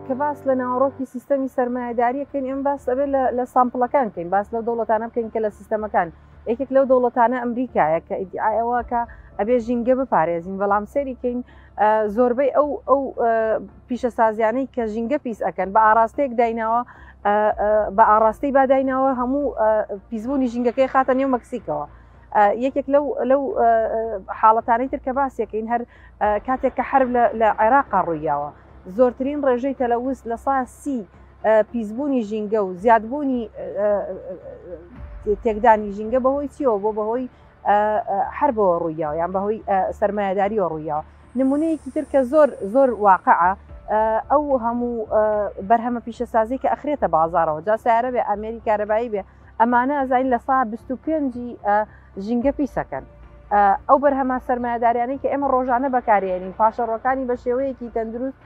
کە باس لە ناوەڕۆکی سیستەمی سەرمایەداریەکەین ئێمە باس ئەبێت لە sample ەکان بکەین، باس لەو دەوڵەتانە بکەین کە لە سیستەمەکان، یەکێک لەو دەوڵەتانە ئەمریکایە کە ئیدعای کە ئەبێ ژینگە بپارێزین، بەڵام سەیری کەین زۆربەی ئەو ئەو پیشەسازیانەی کە ژینگە پیس ئەکەن بە ئاراستەیەک دایناوە، بە ئاراستەی با دایناوە هەموو پیسبوونی ژینگەکەی خاتە نێو مەکسیکەوە. یەکێک لەو لەو حاڵەتانەی تر کە باسیەکەین هەر کاتێک کە حرب لە عێراقا ڕوویاوە زۆرترین ڕێژەی تەلەوس لە سا 30 پیسبوونی ژینگە و زیادبوونی تێکدانی ژینگە بەهۆی چیەوە بۆ بەهۆی حربەوە ڕوویاوە یان بەهۆی سەرمایەداریەوە ڕوویاوە. نمونەیەکی تر کە زۆر زۆر واقعە ئەو هەموو بەرهەمە پیشەسازی کە ئەخرێتە بازارەوە، جا سیارە بێ ئامێری کارەبایی بێ، ئەمانە ئەزانین لە سا 25 ژینگە پیسەکەن. ئەو بەرهەمە سەرمایەداریانەی کە ئێمە ڕۆژانە بەکارێنین پاشەڕۆکانی بە شێوەیەکی تەندروست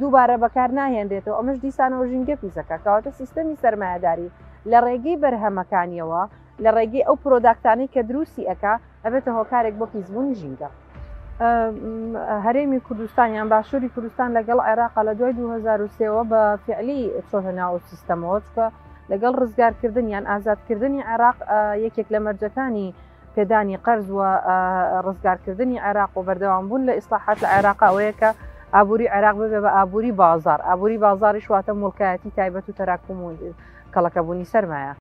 دووبارە بەکار ناهێنرێتەوە، ئەمەش دیسانەوە ژینگە پیسەکە. کەواتە سیستەمی سەرمایەداری لە ڕێگەی بەرهەمەکانیەوە، لە ڕێگەی ئەو product انەی کە دروستی ئەکا، ئەبێتە هۆکارێک بۆ پیسبوونی ژینگە. هەرێمی کوردستان یان باشووری کوردستان لەگەڵ عێراق لە دوای 2023ەوە بە فعلی چۆتە ناو سیستەمەوە، چکە لەگەڵ ڕزگارکردن یان ئازادکردنی عێراق یەکێک لە مەرجەکانی پێدانی قەرز و ڕزگارکردنی عێراق و بەردەوام بوون لە ئیسلاحات لە عێراق ئەوەیە کە ئابووری عێراق ببێ بە ئابووری بازار. ئابووری بازاریش واتە موڵکایەتی تایبەت و تەراکوم و کەڵەکەبوونی سەرمایە.